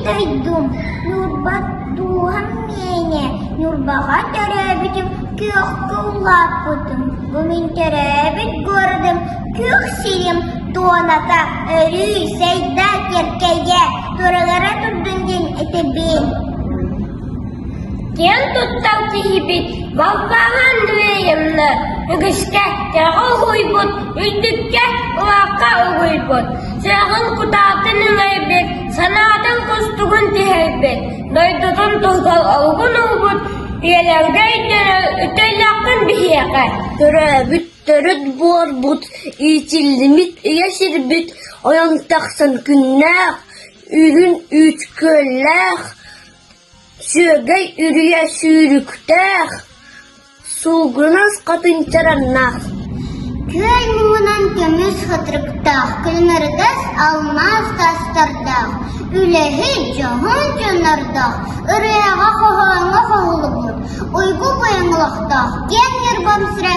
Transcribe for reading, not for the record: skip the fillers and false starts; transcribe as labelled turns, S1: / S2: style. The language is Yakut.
S1: дойдум, Ньурба дууһам миэнэ, Ньурбаҕа төрөөбүтүм, күөххэ улааппытым. Бу мин төрөөбүт гуородум, күөх сирим туоната өрүү сайда киэркэйэ туралара турдун диэн этэбин.
S2: Киэн туттар киһибит Варвара Андреевна үгүскэ кэҕэ уһуйбут, үрдүккэ улаахха угуйбут, сүрэҕин кутаатын үҥэрбит, санаатын кустугун түһэрбит, дойдутун туһугар олугун уурбут үйэлэргэ өйдөнөр үтүөлээххин биһиэхэ.
S3: Төрөөбүт төрүт буорбут, иитиллибит ийэ сирбит ойон тахсан күннээх, үрүн үүт күөллээх, Сүөгэй үрүйэ сүүрүктээх, суугунас хатыҥ чараҥнаах
S1: Күөл муҥунан көмүс хатырыктаах, күлүмүрдэс алмаас таастардаах, үлэһит дьоһун дьоннордоох, ырыаҕа-хоһооҥҥо хоһуллубут, уйгу быйаҥ олохтоох киэҥ Ньурбам сирэ.